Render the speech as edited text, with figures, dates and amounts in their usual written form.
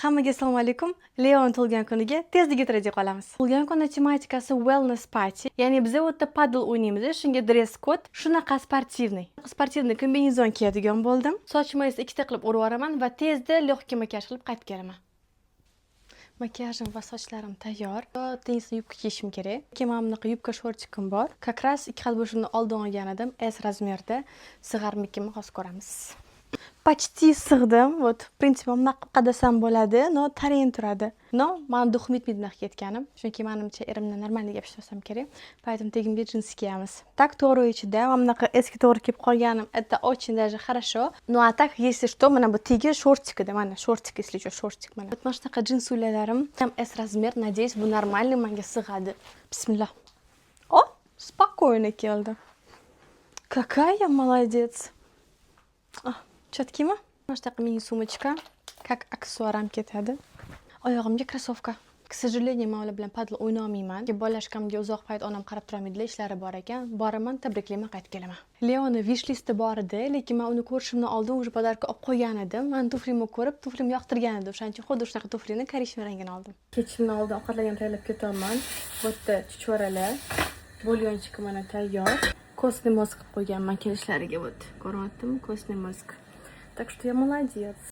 Hammaga assalomu alaykum. Leon tug'ilgan kuniga tezda reja qolamiz. Tug'ilgan kuni tematikasi wellness party. Ya'ni biz u yerda padel o'ynaymiz, shunga dress code shunaqa спортивный. Спортивный kombinezon kiyadigan bo'ldim. Sochimni esa ikkita qilib o'rib yuboraman va tezda легкий makiyaj qilib qaytib kelaman. Makiyajim va sochlarim tayyor. Теннисный yubka kiyishim kerak. Keyin mana bunaqa yubka шортик im bor. Как раз 2 xil bo'lishini oldin olgan edim. S razmerda. Sig'armikinmi, hozir ko'ramiz. Почти sig'dim. Вот, в принципе, bunaqa qilib qadasam bo'ladi, но tarin turadi. Но, mani дух im yetmaydi bunaqa ketganim. Chunki manimcha erimdan нормально gapishib olsam kerak. Поэтому tagimga jinsi kiyamiz. Так, to'g'ri ichida mana bunaqa eski to'g'ri kiyib qolganim, это очень даже хорошо. Ну а так, если что, mana bu tegi шортик ida, mana шортик, если что, шортик mana. Вот mana shunaqa jinsilarim ham S razmer, надеюсь, bu нормальный menga sig'adi. Bismillah. О, спокойно keldi. Какая я молодец. А, четкий mi? Mana shunaqa mini сумочка, как aksessuar ham ketadi. Oyog'imga krossovka. К сожалению, men ular bilan padel o'ynolmayman. Болячка mga uzoq payt onam qarab turolmaydilar, ishlari bor ekan. Boraman, tabriklayman, qaytib kelaman. Leoni wish listi bor edi, lekin men uni ko'rishimdan oldin уже подарка olib qo'ygan edim. Men tuflimni ko'rib, tuflimni yoqtirgan edi. O'shaning uchun xuddi shunaqa tuflini коричневый rangini oldim. Ketishimdan oldin ovqatlarni ham tayyorlab ketyapman. Bu yerda chuchvaralar, бульончик mana tayyor. Костный мозг qilib qo'yganman kelishlariga, вот. Ko'ryaptimi? Костный мозг. Так что я молодец.